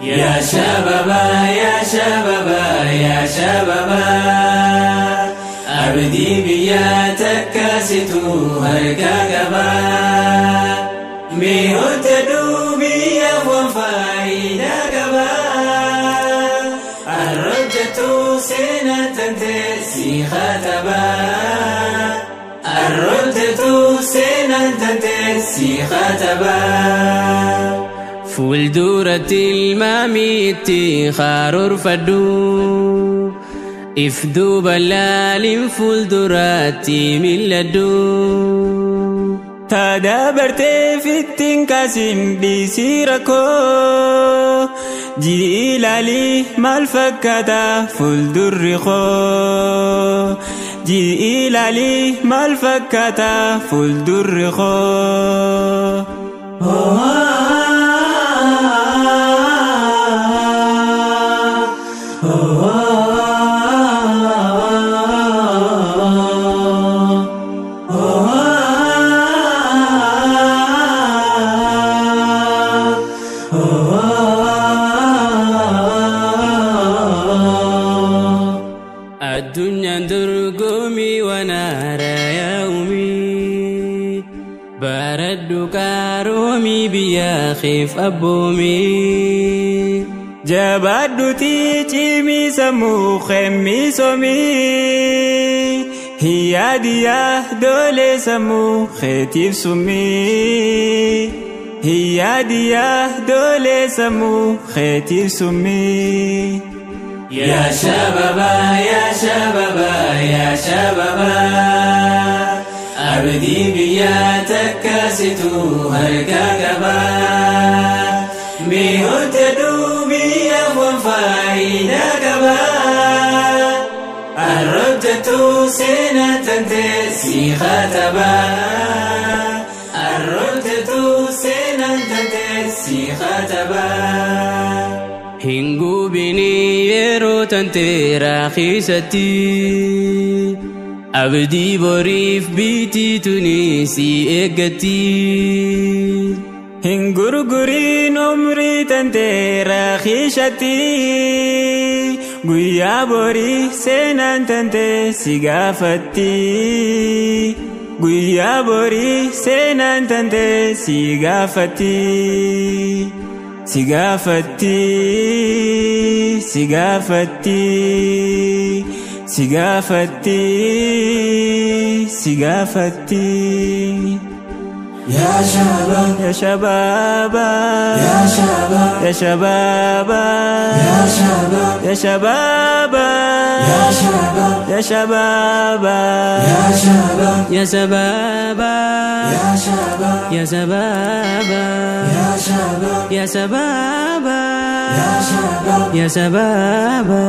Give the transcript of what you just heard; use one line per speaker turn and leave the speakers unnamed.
يا شبابا يا شبابا يا شبابا أبدي بيا تكاستو هركاكبا ميهتدو بيا وفايدا كبا الرجة سنة تسي خاتبا الرجة سنة تسي خاتبا
Fuuldura tilmaamitti karoorfadhu if duuba laalin fuulduratti mil'adhu.
Taada bartee fittiin kaasin dhiisii rakkoo ji'i ilaalii maal fakkaata fuuldurri koo ji'i ilaalii maal fakkaata fuuldurri koo.
Addunyaan dorgomii waan haaraa yaa'umii baradhu qaroomii biyya keef abboomii.
Jabaadhuutii cimii sammuu keemmisoomii hiyyaadiyyaa doolee sammuu keetiif summii hiyyaadiyyaa doolee sammuu keetiif summii.
يا شبابا يا شبابا يا شبابا أبدي بيا تكاستو هركاكبا ميهتدو بيا وفايدا كبا الرجة سنة تسي خاتبا الرجة سنة تسي خاتبا
Hin gubini yeroo tante raakisatti abdii boriif biitii tuni si eeggatti.
Hin gurguriin umrii tante raakishatti guyyaa borii seenaan tante si gaafatti guyyaa borii seenaan tante si gaafatti. Si gaafatti, si gaafatti, si gaafatti, si gaafatti.
يا شباب
يا شبابا
يا شباب
يا شبابا
يا شباب
يا شبابا
يا شباب
يا شبابا
يا شباب
يا شبابا
يا شباب
يا شبابا
يا شباب
يا شبابا
يا شباب
يا شبابا.